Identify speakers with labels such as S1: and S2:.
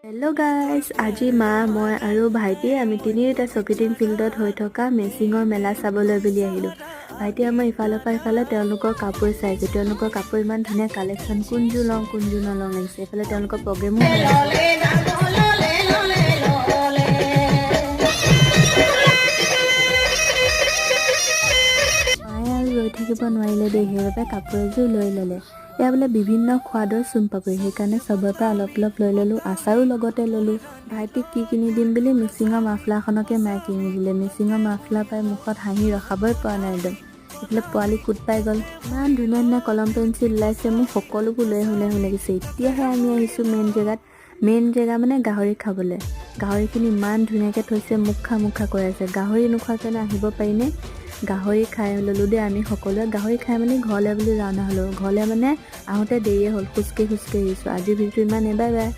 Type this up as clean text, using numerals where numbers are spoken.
S1: Hello' guys, আজি মা, মই আৰু ভাইটি আমি তিনিওটা চৌকিডিং ফিল্ডত হৈ থকা মিচিঙৰ মেলা চাবলৈ বুলি আহিলোঁ। ভাইটি আমাৰ ইফালৰ পৰা ইফালে তেওঁলোকৰ কাপোৰ চাইছে। তেওঁলোকৰ কাপোৰ ইমান ধুনীয়া কালেকশ্যন, কোনযোৰ লওঁ কোনযোৰ নলওঁ লাগিছে। এইফালে তেওঁলোকৰ প্ৰগ্ৰেমো হৈ আছে। মায়ে আৰু ৰৈ থাকিব নোৱাৰিলে দেই, সেইবাবে কাপোৰ এযোৰ লৈ ল'লে। এয়া বোলে বিভিন্ন সোৱাদৰ চোন পাপৰি, সেইকাৰণে চবৰে পৰা অলপ অলপ লৈ ল'লোঁ। আচাৰো লগতে ল'লোঁ। ভাইটিক কি কিনি দিম বুলি মিচিঙৰ মাফলাৰখনকে মায়ে কিনি দিলে। মিচিঙৰ মাফলাৰ পাই মুখত হাঁহি ৰখাবই পৰা নাই একদম। এইফালে পোৱালি কোট পাই গ'ল। ইমান ধুনীয়া ধুনীয়া কলম পেঞ্চিল ওলাইছে, মোক সকলোবোৰ লৈ আহোঁ লৈ আহোঁ লাগিছে। এতিয়াহে আমি আহিছোঁ মেইন জেগাত। মেইন জেগা মানে গাহৰি খাবলৈ। গাহৰিখিনি ইমান ধুনীয়াকৈ থৈছে, মুখ খা মুখ খা কৈ আছে। গাহৰি নোখোৱাকৈ আহিব পাৰিনে? গাহৰি খাই ল'লোঁ দেই আমি সকলোৱে। গাহৰি খাই মেলি ঘৰলৈ বুলি ৰাওনা হ'লোঁ। ঘৰলৈ মানে আহোঁতে দেৰিয়ে হ'ল, খোজকাঢ়ি খোজকাঢ়ি আহিছোঁ। আজিৰ ভিডিঅ'টো ইমানেই, বাই বাই।